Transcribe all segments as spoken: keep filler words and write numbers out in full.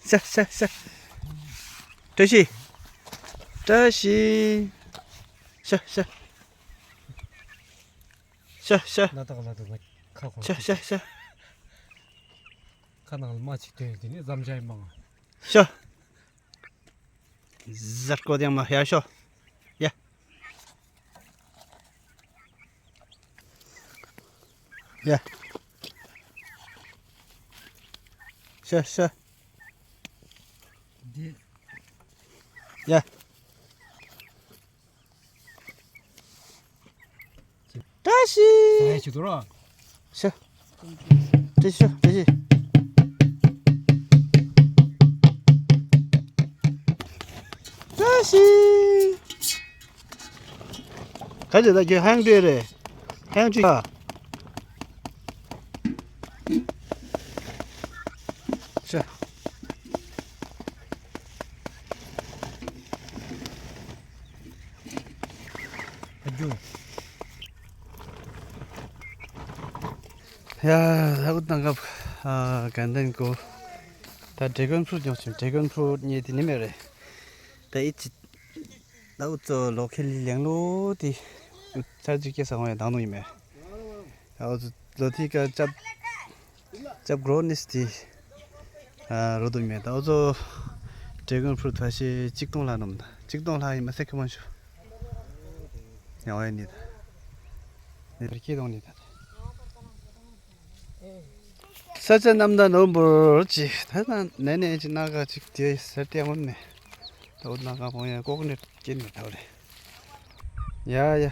ཤ་ཤ་ཤ། བཀྲ་ཤིས། བཀྲ་ཤིས། ཤ་ཤ། ཤ་ཤ། ན་ཏག་ལ་དུ་ང་ཁ་ཁོང་། ཤ་ཤ་ཤ། ཁ་ནང་ལ་མ་ཅིག་ཐོན་དེ་ནི་ཟམ་ཇའི་མང་། ཤ། ཟར་ཀོ་དེ་མ་ཡར་ཤོག་ཡ། ཡ། ཤ་ཤ། འདི། ཡ། བཀྲ་ཤིས། ས་ཡ་ཆུ་ཚོད་ར། ཤ། བཀྲ་ཤིས། བཀྲ་ཤིས། བཀྲ་ཤིས། ག་ཅི་ད་ཁྱོད་ཧང་ཏེ་རེད། ཧང་ཅི་ཨ། ཤ། ཨ་ཇུ། ཡ། ད་འུ་ཏང་སྐབས་ཨ་གན་དན་གོ། ད་ཌེ་གོན་ཕྲུ་ཉོ་ཆེན་ཌེ་གོན་ཕྲུ་ཉེ་དེ་ནི་མེད་རེད། ད་ཨི་ཅི། ད་འུ་ཚོ་ལོ་ཁེ་ལི་ལེང་ལོ་དེ་ཚར་གཅིག་སྐྱེས་ས་ཧོང་ཡ་དང་ནོ་ཡིན་མེད། ད་འུ་ཚོ་ལོ་དེ་ཀ་ཅབ་ཅབ་གྲོ་ནིས་དེ་ཨ་རོ་དུ་མེད། ད་འུ་ཚོ་ཌེ་གོན་ཕྲུ་ད་ཤེ་གཅིག་སྟོང་ལྷག་ནོམ་ད་གཅིག་སྟོང་ལྷག་ཡིན་མ་སེ་ཁ་མ་ཤོ་ཡང་བ་ཡིན་ནི་ད་ནི་བར་ཁྱེད་གཏོང་ནི་ད། ས་ཆ་གནམ་ད་ནོར་འབོར་ཅི་ད་ད་ནས་ནས་ཅི་སྣ་ཁ་ཅིག་དེ་ཟེར་ཏེ་འོན་ནས་ད་འོ་སྣ་ཁ་མོ་ཡང་ལྐོག་ནས་སྐྱེས་ནས་ད་རེད། ཡ་ཡ།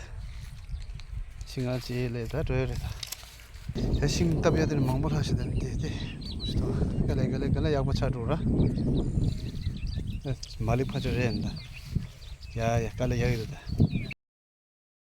ཤིང་ང་ཅི་ལས་ད་འགྲོ་ཡ་རེད་ད། ད་ཤིང་བཏབ་ཡ་དེ་ནི་མང་པོ་ལྷག་ཤི་ད་ནི་དེ་དེ་མོ་ཞིག་ཏོ་ག་ལེ་ག་ལེ་ག་ལེ་ཡག་པོ་ཆགས་འགྲོ་ར། མ་ལིག་ཕ་ཆོ་རེད་ད། ཡ་ཡ་ག་ལེ་ཡག་ཡོད་ད།